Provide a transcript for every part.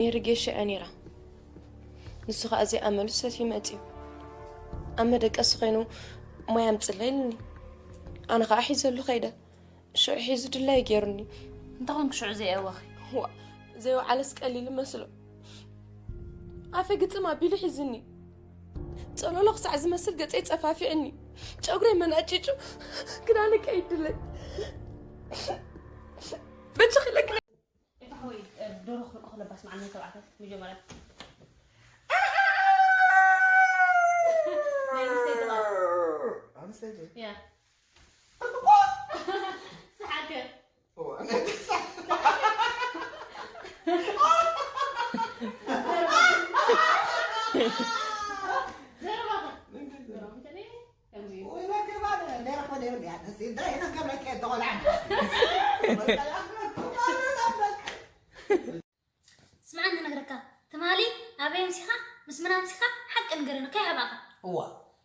ሜሪ ጌሽ እያ ነይራ። ንሱ ኸዓ እዚ ኣመሉ ሰትዩ መፅዩ። ኣብ መደቀሲ ኾይኑ ማይ ኣምፅለይ ኢሉኒ። ኣነ ኸዓ ሒዘሉ ኸይደ። ሽዑ ሒዙ ድላይ ገይሩኒ። እንታይ ኾንክ ሽዑ ዘይኣወኺ? ዋ፣ ዘይወዓለስ ቀሊል መስሎ። ኣፈ ግጥም ኣቢሉ ሒዙኒ። ጸሎሎ ክሳዕ ዝመስል ገጸይ ጸፋፊዕኒ። ጨጉረይ መናጭጩ ክዳነ ቀይድለይ። በጃኺ ኢለኪ። ኤፋ ሆይ፣ እ፣ ደርሆ ክልእኹ ለባስ መዓልቲ ተባዕታይ መጀመርያ። ናይ ኣንስተይቲ ቃል። ኣንስተይቲ? ያ። ሰሓቀ። እዋ፣ ናይ ተሳ-፣ ዘረባኸ። ዘረባኸ። ከምዚ እዩ። ወይ፣ መግባ ነይረ እኮ ነይሩ፣ ያ፣ ነዚ እንታይ ኢና ገብረኪ ተቆልዓ። ስምዓኒ ነግረካ፣ ትማሊ ኣበይ ኣምሲኻ፣ ምስ መን ኣምሲኻ፣ ሓቂ ንገረኒ፣ ከይሃባእኻ። እዋ፣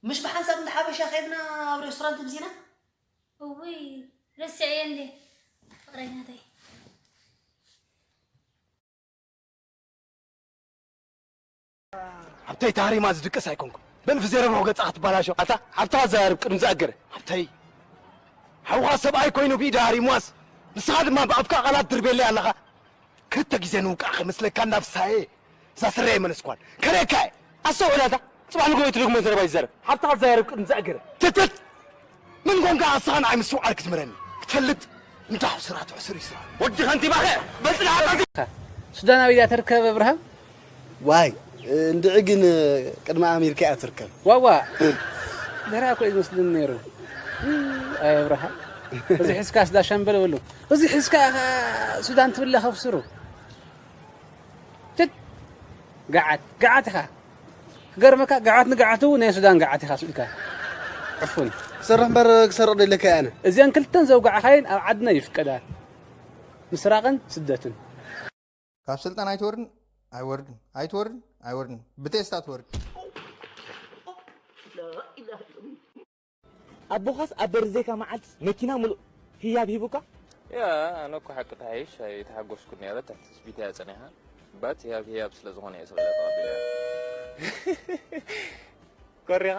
ምሽ ብሓንሳብ እንዳ ሓበሻ ኸይድና ኣብ ሬስቶራንት ብዚና? እውይ፣ ረሲዐዮ እንዴ፣ ፍቕረኛተይ። ኣብተይ ታሪማ ዝድቅስ ኣይኮንኩን። በል ፍዜረብሖ ገጻ ክትበላሾ። ኣታ፣ ኣብታ ዘራርብ ቅድሚ ዝኣገረ። ኣብተይ፣ ሓውኻ ሰብኣይ ኮይኑ ብኢዳ ሃሪምዋስ፣ ንስኻ ድማ ብኣፍካ ቃላት ድርቤለይ ኣለኻ። ክልተ ግዜ ንውቃዕ ከይመስለካ እንዳ ፍሳየ እዛ ስረ የመለስኳን። ከርእየካ እየ። ኣስተውዕል ኣታ። ጽባሕ ንግሆ ትደግሞ ዘረባ ይዛረብ። ሓብትኻ ትዛረብ ቅድሚ ዝኣገረ። ትትት! ምን ኮንካ ኣስኻ ንዓይ ምስትውዓል ክትምህረኒ? ክትፈልጥ እንዳ ስራ ትሕስር ይስራ። ወዲ ከንቲባኸ በልጽጋ ሓጣዚ። ሱዳናዊ እያ ትርከብ እብርሃም? ዋይ፣ እንድዒ ግን ቅድሚ ኣሜሪካ እያ ትርከብ። ዋዋ! ደራ እኮ እዩ ዝመስልን ነይሩ። ኣይ እብርሃም። እዚ ሒዝካ ስዳ ሸምበል በሉ። እዚ ሒዝካ ኢኻ ሱዳን ትብለ ከብስሩ። ትት! ገዓት፣ ገዓት ኢኻ። ክገርመካ፣ ገዓት ንገዓቱ ናይ ሱዳን ገዓት ኢኻ ስኢልካ። ዕፉን። ክሰርሕ እምበር ክሰርቕ ደለካ ኣነ። እዚኣን ክልተን ዘውጋዕኻየን ኣብ ዓድና ይፍቀዳ። ምስራቕን ስደትን። ካብ ስልጣን ኣይትወርድን፣ ኣይወርድን፣ ኣይትወርድን፣ ኣይወርድን። ብቴስታ ትወርድ። ኣቦኻስ ኣብ በርዝደይካ መዓልትስ መኪና ሙሉእ ህያብ ሂቡካ? ያ፣ ኣነ እኮ ሓቂ ተሓይሽ ኣይተሓጎስኩን ነይረ። ትሕቲ ትጽቢት እያ ጸኒሓ። ባት ህያብ ህያብ ስለ ዝኾነ እየ ስቕለ ተቐቢለያ። ኮሪኻ?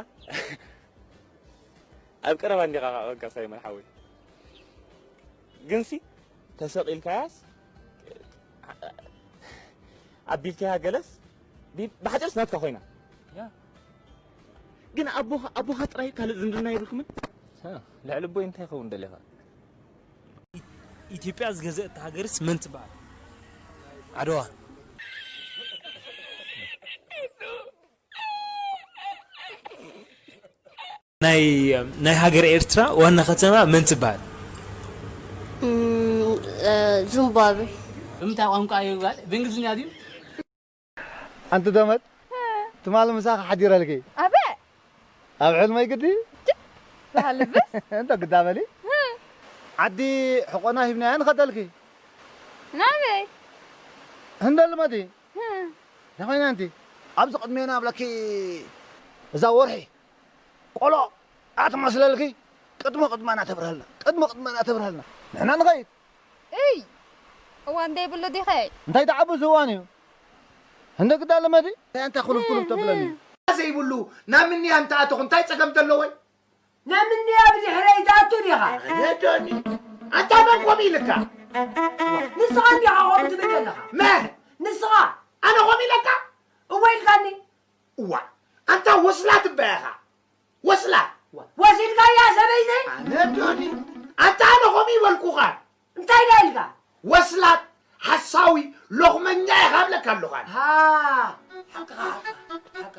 ኣብ ቀረባ እንዲኻ ኸዓ ኮንካ ሳይመን ሓወይ። ግንሲ ተሰቒልካያስ ኣቢልካያ ገለስ ቢ-፣ ብሓፂርስ ናትካ ኮይና። ያ። ግን ኣቦኻ፣ ኣቦኻ ጥራይ ካልእ ዝምድና የብልኩምን? ሀ፣ ልዕሊ ኣቦይ እንታይ ይኸውን ደሊኻ? ኢትዮጵያ ዝገዘአት ሃገርስ መን ትበሃል? ዓድዋ። ናይ፣ ናይ ሃገር ኤርትራ ዋና ከተማ መን ትበሃል? እም፣ እ፣ ዚምባብዌ። ብምንታይ ቋንቋ እዩ ጓል? ብእንግሊዝኛ ድዩ? ኣንቲ ደመት፣ ትማሊ ምሳኺ ሓዲረልኪ። ኣበይ? ኣብ ሕልመይ ግዲ? ጭ-፣ በሃሊ በስ። እንተ ግዳ በሊ። ዓዲ ሕቆና ሂብናያ ንኸደልኪ። ናበይ? ህንደል መዲ። እንታይ ኮይና ኣንቲ? ኣብዚ ቅድሜና ኣብለኪ እዛ ወርሒ ቆሎ ኣትመስለልኪ። ቅድመ ቅድመና ተብርሃልና፣ ቅድመ ቅድመና ተብርሃልና። ንሕና ንኸይድ። እይ! እዋን ዘይብሉ ዲኸ? እንታይ ትዓብስ እዋን እዩ? እንደ ግዳ ልመዲ? እንታይ ኣንታ ኩሉፍ ኩሉፍ ተብለኒ? ዘይብሉ ናብ ምንያ እንተ ኣተኹ እንታይ ጸገም ዘለዎይ? ናብ ምንያ ብድሕረይ ትኣቱ ዲኻ? ኣነዶኒ። ኣንታ መን ኮም ኢልካ? ንስኻ እንዲኻ ኮም ትብል ዘለኻ። መን? ንስኻ። ኣነ ኮም ኢለካ? እወ ኢልካኒ። እዋ፣ ኣንታ ወስላ ትበያ ኢኻ። ወስላ። ወሲድካያ ሰበይተይ? ኣነዶኒ። ኣንታ ኣነ ኮም ይበልኩኻ። እንታይ ዳ ኢልካ? ወስላት፣ ሓሳዊ፣ ሎኽመኛ ኢኻ እብለካ ኣለኹ ኣነ። ሃ፣ ሓቅኻ፣ ሓቅኻ፣ ሓቅኻ።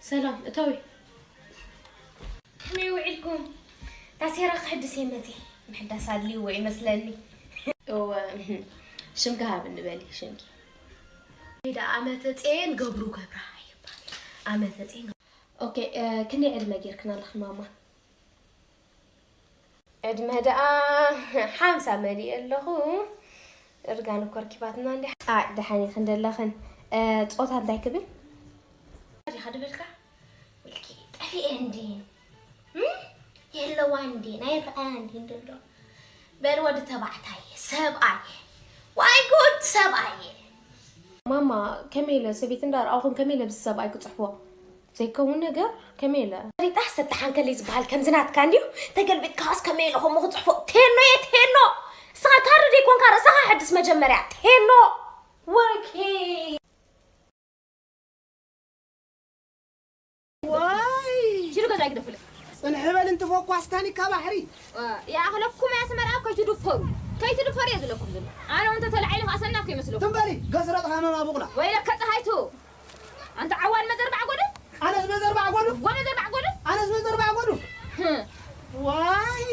ሰላም፣ እተዊ። ከመይ ውዒልኩም? ታሴራ ክሕድስ እየ መጺእ። ምሕዳስ ኣድልይዎ ይመስለኒ። እወ፣ ሽምኪ ሃብኒ በሊ፣ ሽምኪ። ደኣ ኣመተጼን ገብሩ ገብራ ይባል። ኣመተጼን ገብሩ። ኦኬ፣ እ፣ ክንደይ ዕድመ ጌርክን ኣለኽን ማማ? ዕድመ ደኣ ሓምሳ መሊእ ኣለኹ። እርጋን እኮ ኣርኪባትና እንዲ። ኣይ፣ ደሓን ኢኽን ደለኽን። እ፣ ጾታ እንታይ ክብል? ዲኻ ድበልካ? ውልቂ ጠፊኤ እንዲ። እም? የለዋ እንዲ፣ ናይ ረኣያ እንዲ እንደሎ። በል ወዲ ተባዕታይ፣ ሰብኣይ፣ ዋይ ጉድ ሰብኣየ። ማማ፣ ከመይ ኢለ ሰበይቲ እንዳርኣኹም ከመይ ኢለ ብዚ ሰብኣይ ክጽሕፎ? ዘይከውን ነገር ከመይ ኢለ? ፈሊጣ ሰተሓንከለይ ዝበሃል ከምዚ ናትካ እንድዩ። ተገልቢጥካስ ከመይ ኢለ ከምኡ ክጽሕፎ? ቴኖ እየ ቴኖ። ንስኻ ካሪ ደይኮንካ ርእስኻ ሕድስ መጀመርያ። ቴኖ። ወርኪ። ዋይ! ሽዱ ገዛ ይግደፍልክ። ጽንሕ በል እንት ፎኳስ ታኒካ ባሕሪ። ይኣኽለኩም እያ ኣስመራ ከይትድፈሩ። ከይትድፈሩ እየ ዝብለኩም ዘሎ። ኣነ እውን ተተላዒለ ከኣ ሰናፍ ከይመስለኩም። ትም በሊ፣ ገስረጥ ሃመማ ቡቕላ። ወይለከ ጸሃይቱ። ኣንታ ዓዋን መዘርባዕ ጎደ? ኣነስ መዘርባዕ ጎዱ? ወመዘርባዕ ጎደ? ኣነስ መዘርባዕ ጎዱ? ህም። ዋይ!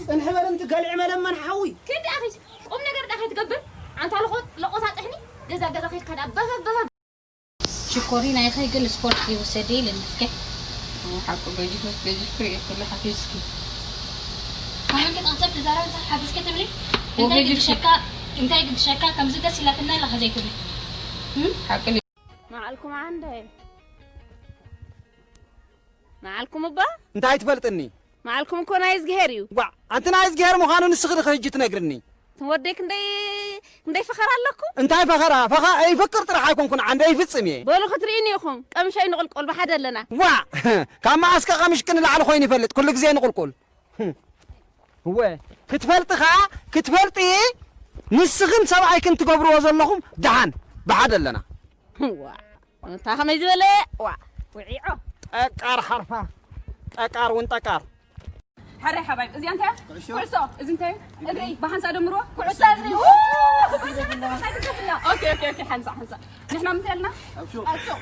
ጽንሕ በል እንት ገልዒ መለመን ሓዊ። ክዲ ኣኺ ቁም ነገር ዳ ከይትገብር? ኣንታ ለቆ-፣ ለቆታ ጥሕኒ። ገዛ ገዛ ከይድካ ዳ በፈ በፈ። ሽኮሪና ኢኺ ግን ስፖርት ይውሰድ ኢልኒ እስከ። ሓቁ ገጂፍ ምስ ገጂፍ ክርኢ ኩሉ ሓፊዝኪ። ከመይ ክትቕሰብ ትዛረብ ሰብ ሓፊዝኪ ትብሊ? እንታይ ወገጅ ግድሸካ? እንታይ ግድሸካ? ከምዚ ደስ ኢላትና ኢላ ከዘይትብሊ። እም? ሓቂ መዓልኩም ዓንደ መዓልኩም እባ እንታይ ትፈልጥኒ? መዓልኩም እኮ ናይ እዝግሄር እዩ። ዋ፣ ኣንቲ ናይ እዝግሄር ምዃኑ ንስኺ ዲኺ ሕጂ ትነግርኒ? ትም ወደይ ክንደይ ክንደይ ፈኸራ ኣለኩ? እንታይ ፈኸራ? ፈኸ-፣ ይፈክር ጥራሕ ኣይኮንኩን፣ ዓንደ ይፍጽም እየ። በሉ ክትርእዩኒ ኢኹም። ቀምሻይ ንቕልቆል ብሓደ ኣለና። ዋ፣ ካብ መዓስከ ቀምሽኪ ንላዕሊ ኮይኑ ይፈልጥ? ኩሉ ግዜ ንቕልቁል። እወ፣ ክትፈልጢ ኸኣ፣ ክትፈልጢ ንስኽን ሰብኣይክን ትገብርዎ ዘለኹም ደሓን ብሓደ ኣለና። ዋ፣ እታ ከመይ ዝበለ፣ ዋ፣ ውዒዖ። ጠቃር ሓርፋ፣ ጠቃር እውን ጠቃር። ሕራይ ሓባይብ፣ እዚኣ እንታይ እያ? ኩዕሶ። ኩዕሶ። እዚ እንታይ እዩ? እግሪ። ብሓንሳእ ደምርዎ። ኩዕሶ እግሪ። ው! እንታይ ትደፍና? ኦኬ፣ ኦኬ፣ ኦኬ፣ ሓንሳእ፣ ሓንሳእ። ንሕና ምንታይ ኣለና? ኣብ ሹቕ። ኣብ ሹቕ።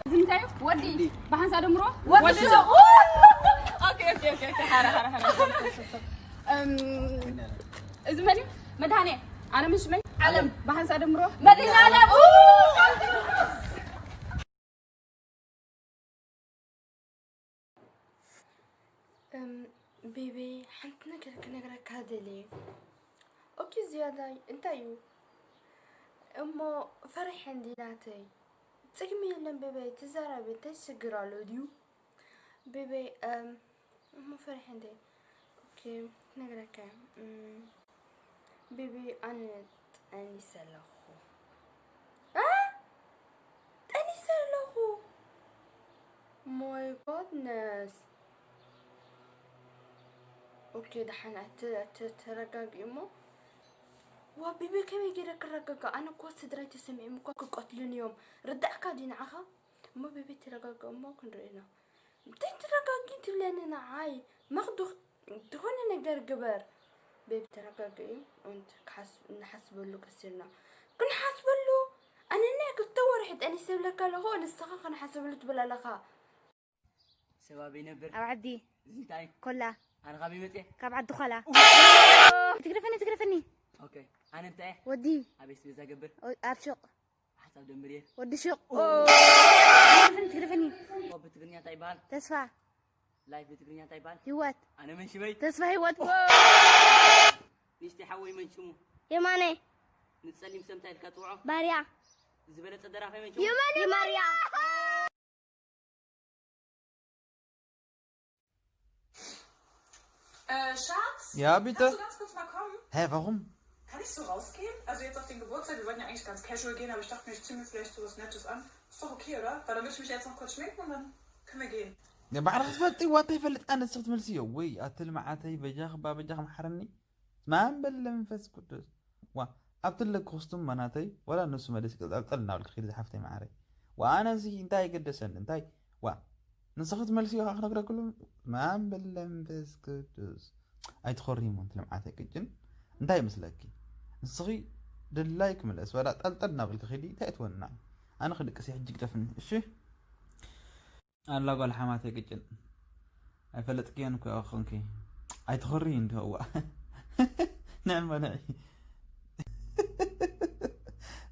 እዚ እንታይ እዩ? ወዲ። ወዲ። ብሓንሳእ ደምርዎ። ወዲ ወዲ ሹቕ። ሹቕ። ው! ኦኬ፣ ኦኬ፣ ኦኬ፣ ኦኬ፣ ሓራ፣ ሓራ፣ ሓራ። እም፣ እዚ መን እዩ? መድሃኔ። ኣነ ምን ሽመይ? ዓለም። ብሓንሳእ ደምርዎ። መድሃኔ ዓለም። ው! እም፣ ቤቤ፣ ሓንቲ ነገር ክነግረካ ደልየ። ኦኬ፣ ዝያዳይ እንታይ እዩ? እሞ ፈሪሐ እንዲ ናተይ። ጽግሚ የለን ቤቤ፣ ትዛረቢ፣ እንታይ ሽግር ኣሎ ድዩ? ቤቤ፣ እም፣ እሞ ፈሪሐ እንዲ። ኦኬ፣ ክነግረካ። እም፣ ቤቢ፣ ኣነ ጠኒሰ ኣለኹ። እ? ጠኒሰ ኣለኹ። My goodness። ኦኬ፣ ደሓን ኣት-፣ ኣት-፣ ተረጋግኢ እሞ። ዋ፣ ቤቢ፣ ከመይ ገይረ ክረጋጋ? ኣነ እኮ ስድራይ ተሰሚዖም እኮ ክቀትሉኒ እዮም። ርዳእካ ድዩ ንዓኻ? እሞ ቤቢ፣ ተረጋግእ እሞ ክንርኢ ኢና። እንታይ ትረጋጊ ትብለኒ ንዓይ? መኽዱ ዝኾነ ነገር ግበር። ቤቢ ተረጋግኢ። እንት ክሓስ-፣ ንሓስበሉ ቀሲርና። ክንሓስበሉ? ኣነ ናይ ክልተ ወርሒ ጠኒሰ ይብለካ ኣለኹ፣ ንስኻ ክንሓስበሉ ትብል ኣለኻ። ሰባብ ይነብር። ኣብ ዓዲ። እዚ እንታይ? ኮላ። ኣነ ካበይ መፅየ? ካብ ዓዲ ኾላ። ትግደፈኒ፣ ትግደፈኒ። ኦኬ። ኣነ እንታይ? ወዲ። ኣበይ ስቤዛ ገብር? ኦ-፣ ኣብ ሹቕ። ሓሳብ ደምር እየ። ወዲ ሹቕ። ኦ። ትግደፈኒ፣ ትግደፈኒ። ኦ፣ ብትግርኛ እንታይ ይበሃል? ተስፋ። ላይፍ ብትግርኛ እንታይ ይበሃል? ህይወት። ኣነ መን ሽመይ? ተስፋ ህይወት። ኦ። ንእሽተይ ሓወይ መን ሽሙ? የማነ። ንጸሊም ሰብ እንታይ ኢልካ ትጽውዖ? ባርያ። ዝበለጸ ደራፋይ መን ሽሙ? የማነ ባርያ። Äh, Schatz, ja, bitte? Kannst du ganz kurz mal kommen? Hä, warum? Kann ich so rausgehen? Also jetzt auf den Geburtstag, wir wollten ja eigentlich ganz casual gehen, aber ich dachte mir, ich zieh mir vielleicht so was Nettes an. Ist doch okay, oder? Weil dann würde ich mich jetzt noch kurz schminken und dann können wir gehen. ባዕልኺ ትፈልጢ ዋታ ይፈልጥ ኣነ ንስኺ ትመልስዮ ወይ ኣቲ ልምዓተይ በጃኺ ባ በጃኺ መሓረኒ ማን በለ መንፈስ ቅዱስ ዋ ኣብቲ ለክኹስቱም መናተይ ወላ ንሱ መለስ ቀልጠልጠል እናበልክ ኺድ ዝሓፍተይ መዓረይ ዋ ኣነ እዚ እንታይ ይገደሰኒ እንታይ ዋ ንስኺ ትመልስዮ ከዓ ክነግረክሉ ማን በለ መንፈስ ቅዱስ ኣይትኾሪ እሞ እንቲ ልምዓተይ ቅጭን እንታይ ይመስለኪ ንስኺ ድላይ ክምለስ ወላ ጠልጠል እናበልክ ኺዲ እንታይ እትወና ኣነ ክድቅስ ሕጂ ግደፍኒ እሺ ኣላ ጓል ሓማተይ ቅጭን ኣይፈለጥክዮን እኮ ኮንኪ ኣይትኾሪ እንዲሆ እዋ ንዕማ ንዒ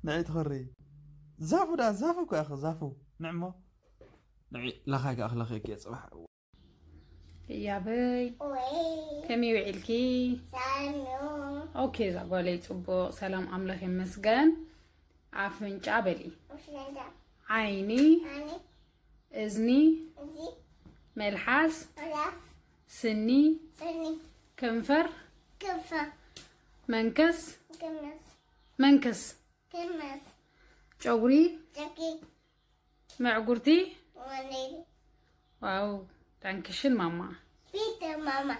ንዒ ትኾሪ ዛፉ ዳ ዛፉ እኮ ያኸ ዛፉ ንዕሞ ንዒ ለኻይ ከኣ ክለኽየኪ እየ ፅባሕ ህያበይ ወይ ከመይ ውዒልኪ ሳኑ ኦኬ እዛ ጓለይ ፅቡቕ ሰላም ኣምላኽ ይመስገን ኣፍንጫ በሊ ኣፍንጫ ዓይኒ ኣኒ እዝኒ፣ እዚ፣ መልሓስ፣ ምላስ፣ ስኒ፣ ስኒ፣ ከንፈር፣ ከንፈር፣ መንከስ፣ ከንፈር፣ መንክስ ክምስ ጨጉሪ ጨቂ መዕጉርቲ ወኒ ዋው ዳንክሽን ማማ ቢተ ማማ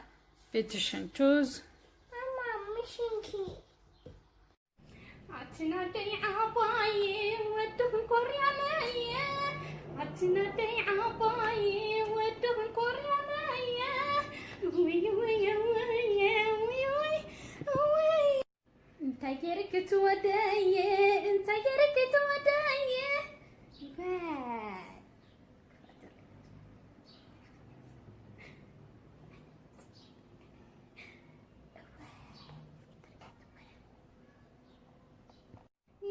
ቤትሽን ቹዝ ማማ ምሽንኪ ኣትናደይ ዓባየ ወድኹን ኮርያለየ ኣትናደይ ዓባየ ወድኹን ኮርያለየ ውይ ውይ ውይ ውይ ውይ እንታይ ጌርክ ትወደየ እንታይ ጌርክ ትወደየ በል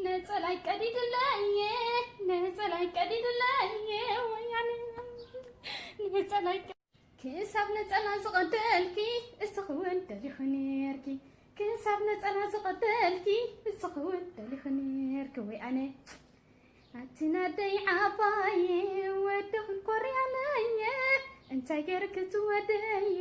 ነጸላይ ቀዲድለየ ነጸላይ ቀዲድለየ ወያነ ነጸላይ ክሳብ ነጸላ ዝቐደልኪ እስኺ እውን ደሊኺ ነርኪ ክሳብ ነጸላ ዝቐደልኪ እስኺ እውን ደሊኺ ነርኪ ወይ ኣነ ኣቲ ናደይ ዓባየ ወድኽን ኮርያለየ እንታይ ገርክ ትወደየ